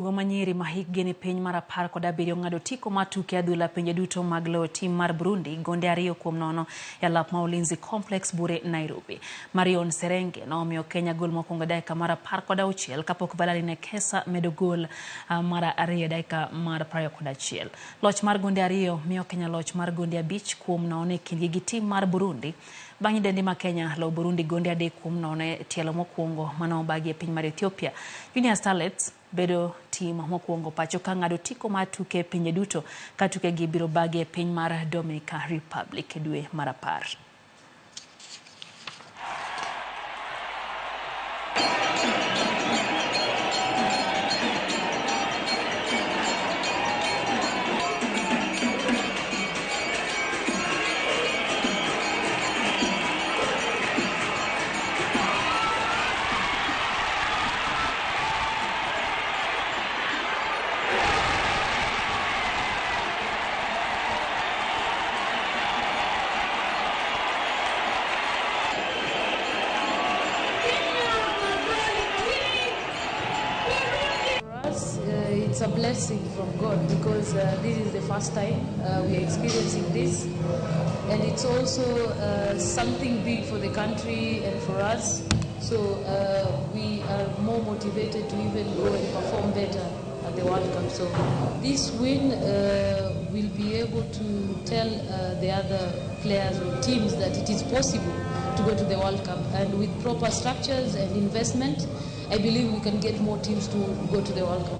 Jotugo ma nyiri ma hikgi ni piny mar 17 ng'ado otiko mar tuke adhula pinje duto mag loyo tim mar Burundi gonde 2-0 e alap ma Ulinzi Complex Bure, Nairobi. Marion Serenge nomiyo Kenya gol mokwongo e dakika mar 16 kapok Valerie Nekesa medo gol mar ariyo e dakika mar 21. Loch mar gonde 2 miyo Kenya loch mar gonde 5-0 e kindgi gi tim mar Burundi. Bang' nyidendi ma Kenya loyo Burundi gonde 3-0 e tielo mokwongo mane obagi e piny mar Ethiopia. Junior Starlets bedo tim mokwongo pacho ka ng'ado otiko mar tuke pinje duto ka tukegi biro bagi e piny mar Dominica Republic e dwe mar 10. It's a blessing from God because this is the first time we are experiencing this, and it's also something big for the country and for us, so we are more motivated to even go and perform better at the World Cup. So this win will be able to tell the other players or teams that it is possible to go to the World Cup, and with proper structures and investment, I believe we can get more teams to go to the World Cup.